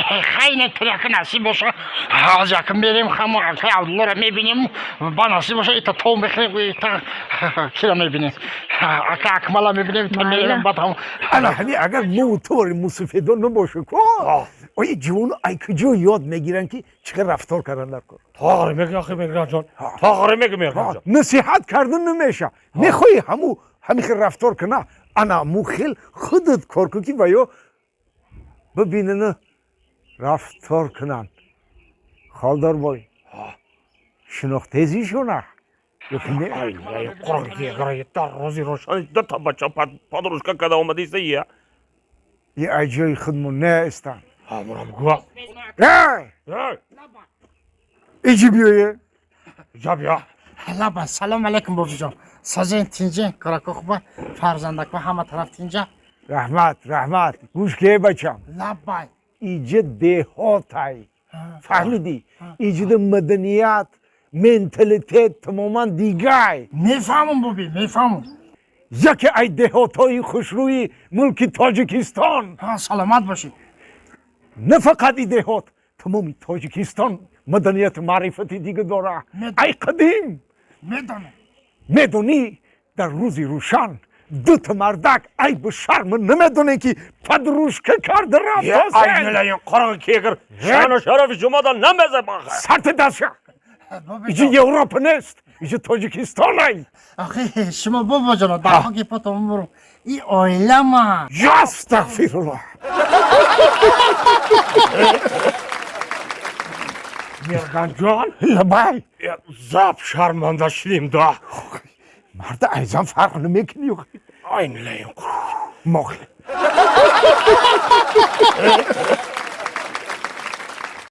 Хайне тиряки насиб боша, ҳоз якм мерем, хамо акай Абдуллоро мебинем, ба насиб боша, ита то мехӯрем, ита кира мебинем, ака Акмала мебинем, та мерем, баъд ҳам. Ана ҳами агар мо тори мусафедон набошу ко, ои ҷавону ай куҷо ёд мегиранд, ки чӣ хел рафтор кардан дар кор? Тоғри меги, охи, Меҳранҷон, тоғри меги, Меҳранҷон. Насиҳат кардан намеша. Мехоҳӣ ҳаму ҳами хел рафтор куна, ана му хел худат кор кун, ки ва ё бибинана рафтор кунанд. Холдорбой, шинохтезишона ёки не? Дар рӯзи рошани дута бача подружка када омадиса я. И ай ҷои худмон неестанд. Ҳамурам гуа. Эй, иҷи биёе. Иҷа бия. Лаба, салом алейкум, бобиҷон. Созен, тинҷен, корако хуба, фарзандако ҳама тараф тинҷа? Раҳмат, раҳмат. Гӯш ке, бачам. Лабай. Иҷа деҳотай, фаҳмидӣ? Иҷида маданият, менталитет тамоман дигай. Мефаҳмам, боби, мефаҳмам. Яке ай деҳотҳои хушрӯи мулки Тоҷикистон. Саломат бошед. На фақат и деҳот, тамоми Тоҷикистон маданияту маърифати дига дора ай қадим. Медонам. Медонӣ, дар рӯзи рӯшан дута мардак айбу шарма намедонем, ки подружка карда рафтосен. Қорғи кегир, шаъну шарафи шумода намезебаха. Сарти дастша! Иҷи Европа нест, иҷи Тоҷикистонай. Охи шумо, бобоҷоно, дар хоки потон бурум, и оилама. Астағфируллоҳ! Мирганҷон. Лабай. Заб шарманда шудем да. Марда, айзан фарқ намекунӣ. Айнилаин. Мохи.